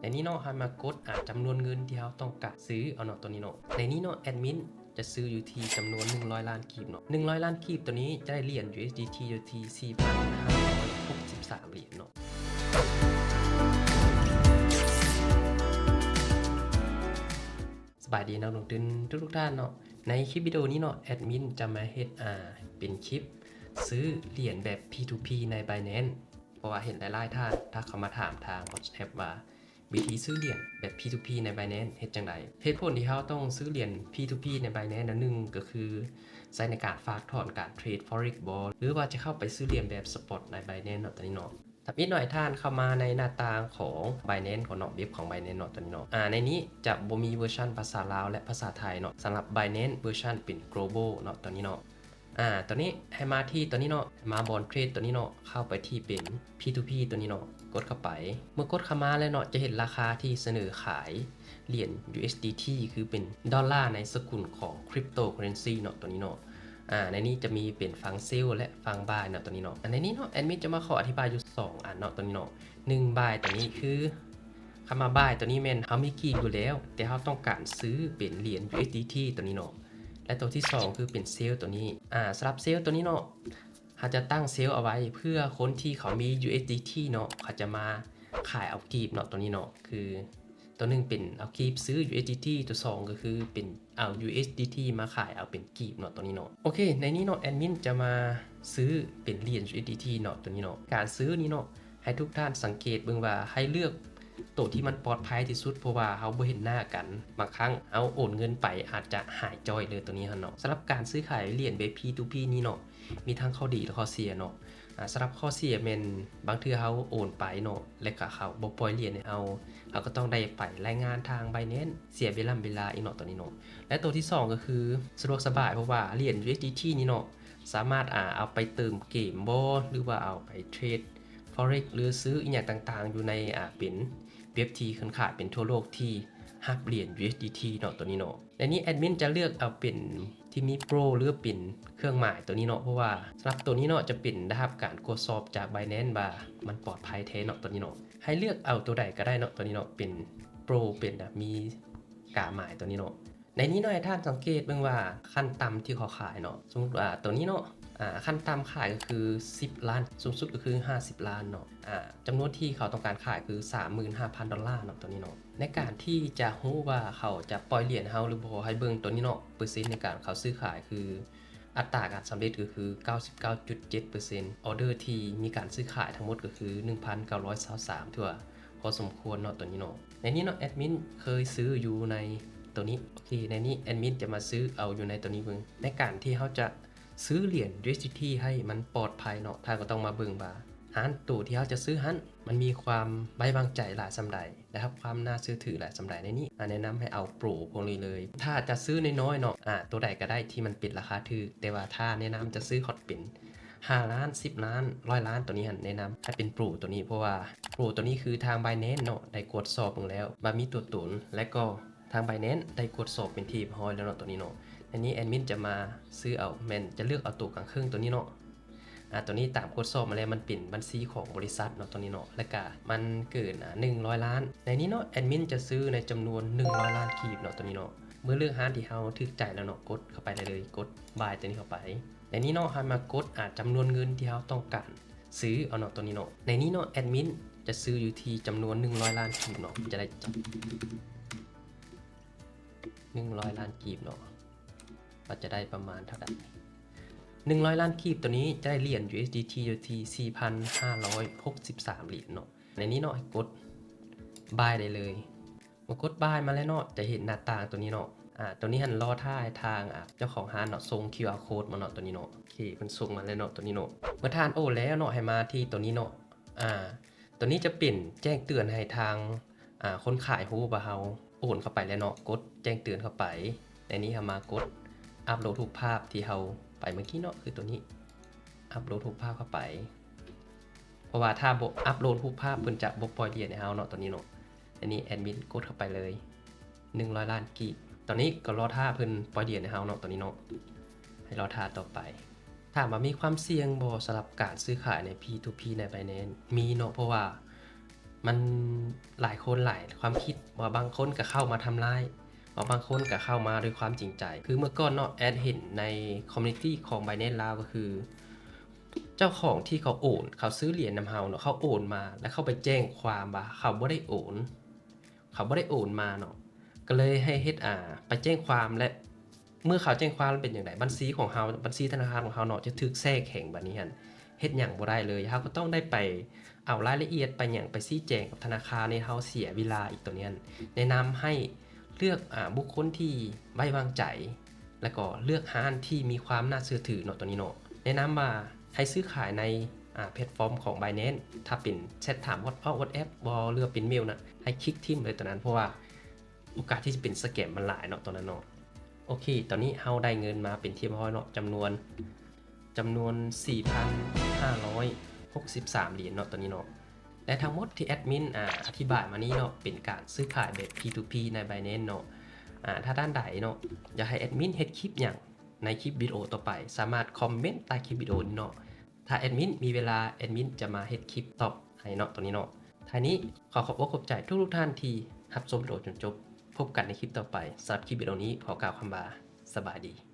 ໃນນີ້ເນາະ ເຮົາມາກົດ ອາ ຈຳນວນເງິນທີ່ເຮົາຕ້ອງການຊື້ເອົາເນາະ ຕົວນີ້ເນາະ. ໃນນີ້ເນາະ ແອດມິນຈະຊື້ຢູ່ທີ່ຈຳນວນໜຶ່ງຮ້ອຍລ້ານກີບເນາະ. ໜຶ່ງຮ້ອຍລ້ານກີບຕົວນີ້ຈະໄດ້ຫຼຽນ USDT ຢູ່ທີ່ສີ່ພັນຫ້າຮ້ອຍຫົກສິບສາມຫຼຽນເນາະ. ສະບາຍດີນັກລົງທຶນທຸກໆທ່ານເນາະ. ໃນຄລິບວິດີໂອນີ້ເນາະ ແອດມິນຈະມາເຮັດ ອາ ເປັນຄລິບຊື້ຫຼຽນແບບ P to P ໃນ Binance ເພາະວ່າເຫັນຫຼາຍໆທ່ານທັກເຂົ້າມາຖາມທາງ WhatsApp ວ່າ ວິທີຊື້ຫຼຽນແບບ P to P ໃນ Binance ເຮັດຈັ່ງໃດ? ເຫດຜົນທີ່ເຮົາຕ້ອງຊື້ຫຼຽນ P to P ໃນ Binance ແນວໜຶ່ງກໍຄືໃຊ້ໃນການຝາກຖອນ ການເທຣດ Forex ບໍ ຫຼືວ່າຈະເຂົ້າໄປຊື້ຫຼຽນແບບ Spot ໃນ Binance ເນາະ ຕົວນີ້ເນາະ. ທຳອິດເນາະ ໃຫ້ທ່ານເຂົ້າມາໃນໜ້າຕ່າງຂອງ Binance ຂອງເນາະ ເວັບຂອງ Binance ເນາະ ຕົວນີ້ເນາະ. ອາ ໃນນີ້ຈະບໍ່ມີເວີຊັນພາສາລາວ ແລະ ພາສາໄທເນາະ ສຳລັບ Binance ເວີຊັນເປັນ Global ເນາະ ຕົວນີ້ເນາະ. ອາ ຕົວນີ້ໃຫ້ມາທີ່ຕົວນີ້ເນາະ ໃຫ້ມາບ່ອນເທຣດຕົວນີ້ເນາະ ເຂົ້າໄປທີ່ເປັນ P to P ຕົວນີ້ເນາະ ກົດເຂົ້າໄປ. ເມື່ອກົດເຂົ້າມາແລ້ວເນາະ ຈະເຫັນລາຄາທີ່ສະເໜີຂາຍຫຼຽນ USDT ຄືເປັນດອນລາໃນສະກຸນຂອງ Cryptocurrency ເນາະ ຕົວນີ້ເນາະ. ອາ ໃນນີ້ຈະມີເປັນຝັ່ງເຊລ ແລະ ຝັ່ງບາຍເນາະ ຕົວນີ້ເນາະ. ອາ ໃນນີ້ເນາະ ແອດມິນຈະມາຂໍອະທິບາຍຢູ່ສອງອັນເນາະ ຕົວນີ້ເນາະ. ໜຶ່ງ ບາຍ ຕົວນີ້ຄື ຄຳວ່າ ບາຍ ຕົວນີ້ແມ່ນເຮົາມີກີບຢູ່ແລ້ວ ແຕ່ເຮົາຕ້ອງການຊື້ເປັນຫຼຽນ USDT ຕົວນີ້ເນາະ. ແລະ ຕົວທີສອງຄືເປັນເຊລຕົວນີ້. ອາ ສຳລັບເຊລຕົວນີ້ເນາະ ເຮົາຈະຕັ້ງເຊລເອົາໄວ້ເພື່ອຄົນທີ່ເຂົາມີ USDT ເນາະ ເຂົາຈະມາຂາຍເອົາກີບເນາະ ຕົວນີ້ເນາະ. ຄືຕົວໜຶ່ງເປັນເອົາກີບຊື້ USDT ຕົວສອງກໍຄືເປັນເອົາ USDT ມາຂາຍເອົາເປັນກີບເນາະ ຕົວນີ້ເນາະ. ໂອເຄ ໃນນີ້ເນາະ ແອດມິນຈະມາຊື້ເປັນຫຼຽນ USDT ເນາະ ຕົວນີ້ເນາະ. ການຊື້ນີ້ເນາະ ໃຫ້ທຸກທ່ານສັງເກດເບິ່ງວ່າໃຫ້ເລືອກໂຕທີ່ມັນປອດໄພທີ່ສຸດ ເພາະວ່າເຮົາບໍ່ເຫັນໜ້າກັນ ບາງຄັ້ງເຮົາໂອນເງິນໄປອາດຈະຫາຍຈ້ອຍເລີຍ ຕົວນີ້ຫັ້ນເນາະ. ສຳລັບການຊື້ຂາຍຫຼຽນແບບ P to P ນີ້ເນາະ ມີທັງຂໍ້ດີ ແລະ ຂໍ້ເສຍເນາະ. ອາ ສຳລັບຂໍ້ເສຍແມ່ນບາງເທື່ອເຮົາໂອນໄປເນາະ ແລະ ກະເຂົາບໍ່ປ່ອຍຫຼຽນໃຫ້ເຮົາ ເຮົາກໍຕ້ອງໄດ້ໄປລາຍງານທາງ Binance ເສຍເວລາເວລາອີກເນາະ ຕົວນີ້ເນາະ. ແລະ ໂຕທີສອງກໍຄືສະດວກສະບາຍ ເພາະວ່າຫຼຽນ USDT ນີ້ເນາະ ສາມາດ ອາ ເອົາໄປເຕີມເກມບໍ ຫຼືວ່າເອົາໄປເທຣດ Forex ຫຼືຊື້ອີ່ຫຍັງຕ່າງໆ ຢູ່ໃນ ອາ ເປັນເວັບທີ່ເຄື່ອນຂາຍເປັນທົ່ວໂລກທີ່ຮັບຫຼຽນ USDT ເນາະ ຕົວນີ້ເນາະ. ໃນນີ້ແອດມິນຈະເລືອກເອົາເປັນທີ່ມີໂປຣ ຫຼືເປັນເຄື່ອງໝາຍຕົວນີ້ເນາະ ເພາະວ່າສຳລັບຕົວນີ້ເນາະ ຈະເປັນໄດ້ຮັບການກວດສອບຈາກ Binance ວ່າມັນປອດໄພແທ້ເນາະ ຕົວນີ້ເນາະ. ໃຫ້ເລືອກເອົາຕົວໃດກໍໄດ້ເນາະ ຕົວນີ້ເນາະ ເປັນໂປຣ ເປັນ ອາ ມີກາໝາຍຕົວນີ້ເນາະ. ໃນນີ້ເນາະ ໃຫ້ທ່ານສັງເກດເບິ່ງວ່າຂັ້ນຕ່ຳທີ່ເຂົາຂາຍເນາະ ສົມມຸດວ່າຕົວນີ້ເນາະ ອາ ຂັ້ນຕ່ຳຂາຍກໍຄືສິບລ້ານ ສູງສຸດກໍຄືຫ້າສິບລ້ານເນາະ. ອາ ຈຳນວນທີ່ເຂົາຕ້ອງການຂາຍຄືສາມໝື່ນຫ້າພັນດອນລາເນາະ ຕົວນີ້ເນາະ. ໃນການທີ່ຈະຮູ້ວ່າເຂົາຈະປ່ອຍຫຼຽນໃຫ້ເຮົາຫຼືບໍ່ ໃຫ້ເບິ່ງຕົວນີ້ເນາະ ເປີເຊັນໃນການເຂົາຊື້ຂາຍຄື ອັດຕາການສຳເລັດກໍຄືເກົ້າສິບເກົ້າຈຸດເຈັດເປີເຊັນ. ອໍເດີທີ່ມີການຊື້ຂາຍທັງໝົດກໍຄືໜຶ່ງພັນເກົ້າຮ້ອຍຊາວສາມ ຖືວ່າພໍສົມຄວນເນາະ ຕົວນີ້ເນາະ. ໃນນີ້ເນາະ ແອດມິນເຄີຍຊື້ຢູ່ໃນຕົວນີ້. ໂອເຄ ໃນນີ້ແອດມິນຈະມາຊື້ເອົາຢູ່ໃນຕົວນີ້ເບິ່ງ. ໃນການທີ່ເຮົາຈະຊື້ຫຼຽນ USDT ໃຫ້ມັນປອດໄພເນາະ ທ່ານກໍຕ້ອງມາເບິ່ງວ່າຮ້ານໂຕທີ່ເຮົາຈະຊື້ຫັ້ນ ມັນມີຄວາມໄວ້ວາງໃຈຫຼາຍສ່ຳໃດ ໄດ້ຮັບຄວາມໜ້າເຊື່ອຖືຫຼາຍສ່ຳໃດໃນນີ້. ອາ ແນະນຳໃຫ້ເອົາໂປຣພວກນີ້ເລີຍ. ຖ້າຈະຊື້ນ້ອຍໆເນາະ ອາ ຕົວໃດກໍໄດ້ທີ່ມັນເປັນລາຄາຖືກ, ແຕ່ວ່າຖ້າແນະນຳຈະຊື້ຮອດເປັນຫ້າລ້ານ ສິບລ້ານ ຮ້ອຍລ້ານ ຕົວນີ້ຫັ້ນ ແນະນຳໃຫ້ເປັນໂປຣຕົວນີ້ ເພາະວ່າໂປຣຕົວນີ້ຄືທາງ Binance ເນາະ ໄດ້ກວດສອບເບິ່ງແລ້ວວ່າມີຕົວຕົນ ແລະກໍທາງ Binance ໄດ້ກວດສອບເປັນທີ່ຮຽບຮ້ອຍແລ້ວເນາະ ຕົວນີ້ເນາະ. ໃນນີ້ແອດມິນຈະມາຊື້ເອົາ ແມ່ນຈະເລືອກເອົາຕົວກາງເຄິ່ງຕົວນີ້ເນາະ. ອາ ຕົວນີ້ຕາມກວດສອບມາແລ້ວ ມັນເປັນບັນຊີຂອງບໍລິສັດເນາະ ຕົວນີ້ເນາະ ແລ້ວກະມັນເກີນ ອາ ໜຶ່ງຮ້ອຍລ້ານ. ໃນນີ້ເນາະ ແອດມິນຈະຊື້ໃນຈຳນວນໜຶ່ງຮ້ອຍລ້ານກີບເນາະ ຕົວນີ້ເນາະ. ເມື່ອເລືອກຮ້ານທີ່ເຮົາຖືກໃຈແລ້ວເນາະ ກົດເຂົ້າໄປໄດ້ເລີຍ ກົດບາຍຕົວນີ້ເຂົ້າໄປ. ໃນນີ້ເນາະ ເຮົາມາກົດ ອາ ຈຳນວນເງິນທີ່ເຮົາຕ້ອງການຊື້ເອົາເນາະ ຕົວນີ້ເນາະ. ໃນນີ້ເນາະ ແອດມິນຈະຊື້ຢູ່ທີ່ຈຳນວນໜຶ່ງຮ້ອຍລ້ານກີບເນາະ ຈະໄດ້ຈັກ ໜຶ່ງຮ້ອຍລ້ານກີບເນາະ ວ່າຈະໄດ້ປະມານເທົ່າໃດ. ໜຶ່ງຮ້ອຍລ້ານກີບຕົວນີ້ຈະໄດ້ຫຼຽນ USDT ຢູ່ທີ່ສີ່ພັນຫ້າຮ້ອຍຫົກສິບສາມຫຼຽນເນາະ. ໃນນີ້ເນາະ ໃຫ້ກົດບາຍໄດ້ເລີຍ. ເມື່ອກົດບາຍມາແລ້ວເນາະ ຈະເຫັນໜ້າຕ່າງຕົວນີ້ເນາະ. ອາ ຕົວນີ້ຫັ້ນລໍຖ້າໃຫ້ທາງ ອາ ເຈົ້າຂອງຮ້ານເນາະ ສົ່ງ QR code ມາເນາະ ຕົວນີ້ເນາະ. ໂອເຄ ເພິ່ນສົ່ງມາແລ້ວເນາະ ຕົວນີ້ເນາະ. ເມື່ອທ່ານໂອນແລ້ວເນາະ ໃຫ້ມາທີ່ຕົວນີ້ເນາະ. ອາ ຕົວນີ້ຈະເປັນແຈ້ງເຕືອນໃຫ້ທາງ ອາ ຄົນຂາຍຮູ້ວ່າເຮົາໂອນເຂົ້າໄປແລ້ວເນາະ. ກົດແຈ້ງເຕືອນເຂົ້າໄປ. ໃນນີ້ເຮົາມາກົດອັບໂຫຼດຮູບພາບທີ່ເຮົາໄປເມື່ອກີ້ເນາະ ຄືຕົວນີ້ ອັບໂຫຼດຮູບພາບເຂົ້າໄປ ເພາະວ່າຖ້າບໍ່ອັບໂຫຼດຮູບພາບ ເພິ່ນຈະບໍ່ປ່ອຍຫຼຽນໃຫ້ເຮົາເນາະ ຕົວນີ້ເນາະ. ໃນນີ້ແອດມິນກົດເຂົ້າໄປເລີຍ ໜຶ່ງຮ້ອຍລ້ານກີບ. ຕອນນີ້ກໍລໍຖ້າເພິ່ນປ່ອຍຫຼຽນໃຫ້ເຮົາເນາະ ຕົວນີ້ເນາະ ໃຫ້ລໍຖ້າຕໍ່ໄປ. ຖາມວ່າມີຄວາມສ່ຽງບໍ່ສຳລັບການຊື້ຂາຍໃນ P to P ໃນ Binance? ມີເນາະ ເພາະວ່າ ມັນຫຼາຍຄົນຫຼາຍຄວາມຄິດ ວ່າບາງຄົນກໍເຂົ້າມາທຳຮ້າຍ ວ່າບາງຄົນກໍເຂົ້າມາດ້ວຍຄວາມຈິງໃຈ. ຄືເມື່ອກ່ອນເນາະ ແອດເຫັນໃນ community ຂອງ Binance ລາວ ກໍຄື ເຈົ້າຂອງທີ່ເຂົາໂອນ ເຂົາຊື້ຫຼຽນນຳເຮົາເນາະ ເຂົາໂອນມາ ແລ້ວເຂົາໄປແຈ້ງຄວາມວ່າເຂົາບໍ່ໄດ້ໂອນ ເຂົາບໍ່ໄດ້ໂອນມາເນາະ ກໍເລີຍໃຫ້ເຮັດ ອ່າ ໄປແຈ້ງຄວາມ ແລະ ເມື່ອເຂົາແຈ້ງຄວາມແລ້ວເປັນຈັ່ງໃດ? ບັນຊີຂອງເຮົາ ບັນຊີທະນາຄານຂອງເຮົາເນາະ ຈະຖືກແຊ່ແຂງບາດນີ້ຫັ້ນ ເຮັດຫຍັງບໍ່ໄດ້ເລີຍ. ເຮົາກໍຕ້ອງໄດ້ໄປເອົາລາຍລະອຽດ ໄປຫຍັງ ໄປຊີ້ແຈງກັບທະນາຄານ ໃຫ້ເຮົາເສຍເວລາອີກ. ໂຕນີ້ຫັ້ນ ແນະນຳໃຫ້ເລືອກ ອ່າ ບຸກຄົນທີ່ໄວ້ວາງໃຈ ແລ້ວກໍເລືອກຮ້ານທີ່ມີຄວາມໜ້າເຊື່ອຖືເນາະ ໂຕນີ້ເນາະ. ແນະນຳວ່າໃຫ້ຊື້ຂາຍໃນ ອ່າ ແພລດຟອມຂອງ Binance ຖ້າເປັນແຊັດຖາມ What- WhatsApp ບໍ່ ຫຼືວ່າເປັນເມວນະ ໃຫ້ຄລິກຖິ້ມເລີຍໂຕນັ້ນ ເພາະວ່າໂອກາດທີ່ຈະເປັນສະແກມມັນຫຼາຍເນາະ ໂຕນັ້ນເນາະ. ໂອເຄ ຕອນນີ້ເຮົາໄດ້ເງິນມາເປັນທີ່ຮຽບຮ້ອຍເນາະ ຈຳນວນ ຈຳນວນສີ່ພັນຫ້າຮ້ອຍຫົກສິບສາມຫຼຽນເນາະ ໂຕນີ້ເນາະ. ແລະ ທັງໝົດທີ່ແອດມິນ ອ່າ ອະທິບາຍມານີ້ເນາະ ເປັນການຊື້ຂາຍແບບ P to P ໃນ Binance ເນາະ. ອ່າ ຖ້າທ່ານໃດເນາະ ຢາກໃຫ້ແອດມິນເຮັດຄລິບຫຍັງໃນຄລິບວິດີໂອຕໍ່ໄປ ສາມາດຄອມເມັນໃຕ້ຄລິບວິດີໂອນີ້ເນາະ. ຖ້າແອດມິນມີເວລາ ແອດມິນຈະມາເຮັດຄລິບຕອບໃຫ້ເນາະ ໂຕນີ້ເນາະ. ທ້າຍນີ້ ຂໍຂອບອົກຂອບໃຈທຸກໆທ່ານທີ່ຮັບຊົມວິດີໂອຈົນຈົບ. ພົບກັນໃນຄລິບຕໍ່ໄປ. ສຳລັບຄລິບວິດີໂອນີ້ ຂໍກ່າວຄຳວ່າ ສະບາຍດີ.